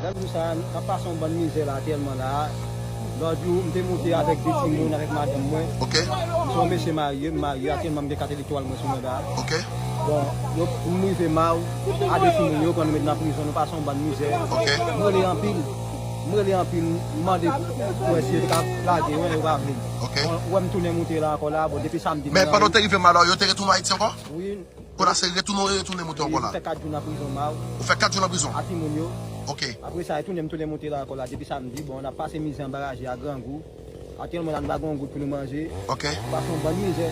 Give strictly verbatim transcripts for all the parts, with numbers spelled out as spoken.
Nan jou sa a, n ap pase yon bann mizè la, aktyèlman la. Lòt jou, m te moute avèk de timoun, avèk madanm mwen. Ok. M se yon mesye marye, m marye, aktyèlman m gen kat elektwal mwen sou mwen la. Ok. Bon, yo, m rive Maw, a de timoun yo, pran nou met nan prizon, nou pase yon bann mizè. Ok. M rele anpil, m rele anpil, m mande pou wè si yo te ka lage mwen, yo pa vle. Ok. Bon, ou wè m tounen moute la ankò la, bon, depi samdi. Men pandan w te rive Maw la, yo te retounen Ayiti ankò? Wi. Kounye a se retounen, retounen moute ankò la. M fè kat jou nan prizon Maw. Ou fè kat jou nan prizon? A timoun yo. Ok. Apre sa, retounen m tounen moute la ankò la depi samdi. Bon, n ap pase mizè anba raje a, grangou. Aktyèlman la, nou pa gen yon goud pou nou manje. Ok. Nou pase yon bann mizè.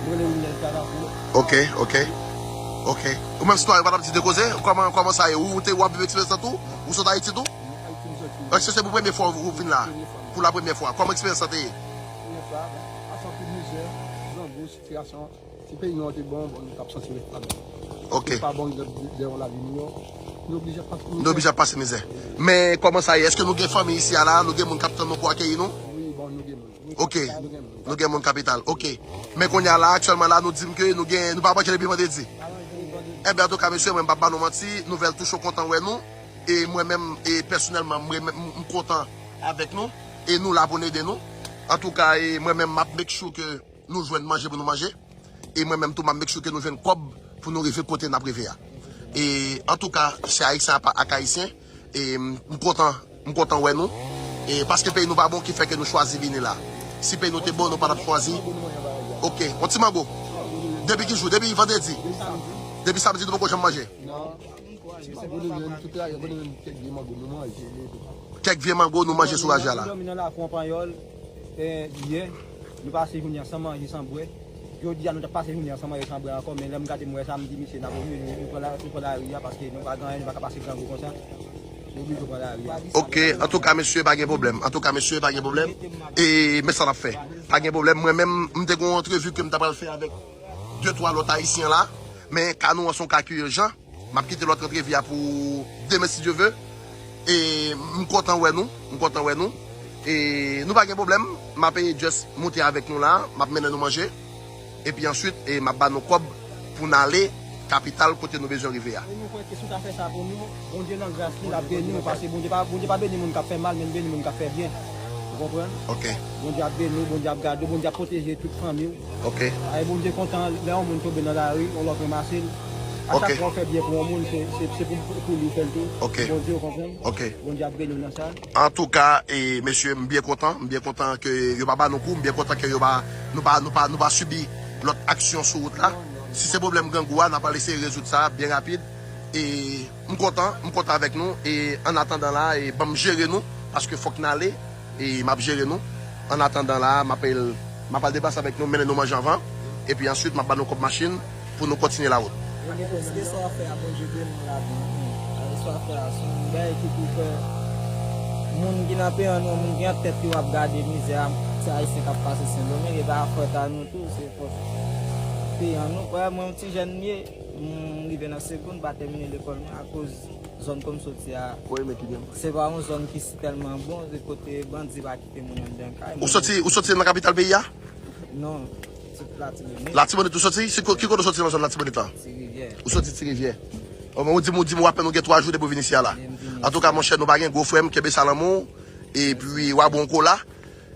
M rele Wilnel Kalafou. Ok, ok. Ok. Ou menm sitwayen, ou pa t ap di de koze? Kòman, kòman sa ye? Ou te, w ap viv eksperyans lan tou? Ou sot Ayiti tou? Èske se pou premye fwa ou vin la? Pou la premyè fwa. Kòman eksperyans lan te ye? Premye fwa, bon, pase anpil mizè, grangou, sitiyasyon. Si peyi nou an te bon, bon, nou t ap santi ret ladan. Ok. Si pa bon, nou t ap gen yon lavi miyò. Nou oblije ap pase mizè. Nou oblije ap pase mizè. Men kòman sa ye? Èske nou gen fanmi isi a la? Nou gen moun k ap tann nou pou akeyi nou? Wi, bon, nou gen moun. Ok. Nou gen moun. Nou gen moun kapital. Ok. Men kounye a la, aktyèlman la, nou di m ke nou gen, nou pa manje depi vandredi. Enben, antouka, mesye, mwen m p ap ba nou manti, nouvèl touche w kontan wè nou. E mwen menm, e pèsonèlman, mwen menm, m kontan avèk nou. E nou la pou n ede nou. Antouka, e mwen menm, m ap make sure ke nou jwenn manje pou nou manje. E mwen menm tou, m ap make sure ke nou jwenn kòb pou nou rive kote n ap rive a. E antouka, se Ayisyen apa ak Ayisyen. E m kontan, m kontan wè nou. E paske peyi nou pa bon ki fè ke nou chwazi vini la. Si peyi nou te bon, nou pa t ap chwazi. Ok, yon ti mango. Depi ki jou? Depi vandredi? Depi samdi nou poko janm manje? Kèk vye mango nou manje sou raje a la. Yè, nou pase jounen an san manje, san bwè. Jodi a, nou t ap pase jounen an san manje, san bwè ankò, men lè m gade m wè sa, m di, mesye, n ap oblije nou, nou pran la, nou pran lari a, paske nou pa gen anyen, nou pa ka pase grangou konsa. Nou oblije pran lari a. Ok, antouka, mesye, pa gen pwoblèm. Antouka, mesye, pa gen pwoblèm. E, men sa n ap fè. Pa gen pwoblèm. Mwen menm, m te gen yon antrevi ke m ta pral fè avèk de, twa lòt Ayisyen la. Men ka nou an se yon ka ki ijan. M ap kite lòt antrevi a pou demen si Dye ve. E m kontan wè nou. M kontan wè nou. E nou pa gen pwoblèm. M ap just moute avèk nou la. M ap mennen nou manje. Epi answit, e m ap ba nou kòb pou n ale kapital kote nou bezwen rive a. E nou kwè ke si w ta fè sa pou nou, Bondye nan gras li, l ap beni w. Paske Bondye pa, Bondye pa beni moun k ap fè mal, men l beni moun k ap fè byen. Ou konprann? Ok. Bondye ap beni w, Bondye ap gade w, Bondye ap pwoteje tout fanmi w. Ok. Ay, Bondye kontan lè yon moun tonbe nan lari, yon lòt ranmase l. A chak fwa w fè byen pou yon moun, se, se, se pou, pou li w fè l tou. Ok. Bondye, ou konprann? Ok. Bondye ap beni w nan sa. Antouka, e, mesye, m byen kontan. M byen kontan ke yo pa ba nou kou. M byen kontan ke yo pa, nou pa, nou pa, nou pa sibi lòt aksyon sou wout la. Si se pwoblèm grangou a, n ap al eseye rezoud sa byen rapid. E m kontan, m kontan avèk nou. E annatandan la, e ban m jere nou, paske fòk n ale. E m ap jere nou. Annatandan la, m ap, m ap al deplase avèk nou, mennen nou manje anvan. Epi answit, m ap ba nou kòb machin pou nou kontinye lawout. Ebyen, èske sa w ap fè a, Bondye beni w ladan l? Èske sa w ap fè a, se yon bagay ki pou fè moun ki nan peyi an, yon moun ki an tèt li w ap gade mizè a, ti Ayisyen k ap pase Sendomeng, e pa fòt a nou tou, se fòt peyi an nou. Wè, mwen yon ti jèn m ye, m rive nan segonn, m pa tèmine lekòl mwen akoz zòn ke m soti a, se pa yon zòn ki tèlman bon, se kote bandi pa kite moun anndan kay. Ou soti, ou soti nan kapital peyi a? Non, se Latibonit. Latibonit ou soti? Se ko-, ki kote w soti nan zòn Latibonit la? Ti Rivyè. Ou soti Ti Rivyè. Bon, ou di m, ou di m, w apèn ou gen twa jou depi w vin isi a la. Antouka, monchè, nou pa gen gwo frè m, kenbe sa lan men w. Epi, w a bon kola.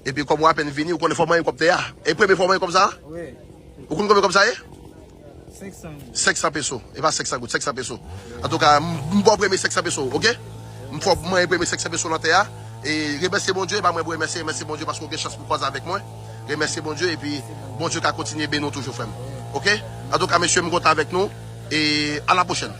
Epi, kòm w apèn vini, ou konnen fò w manyen kòb tè a. E premye fwa w manyen kòb sa a? Wi. Ou konn konbyen kòb sa ye? Senk san. Senk san peso. E pa senk san goud, senk san peso. Antouka, m, m ba w premye senk san peso, oke? M fè w manyen premye senk san peso nan tè a. E remèsye Bondye, e pa mwen pou remèsye, remèsye Bondye paske w gen chans pou kwaze avèk mwen. Remèsye Bondye, epi Bondye ka kontinye beni w toujou, frè m. Oke? Antouka, mesye, m kontan avèk nou. E a la pwochèn.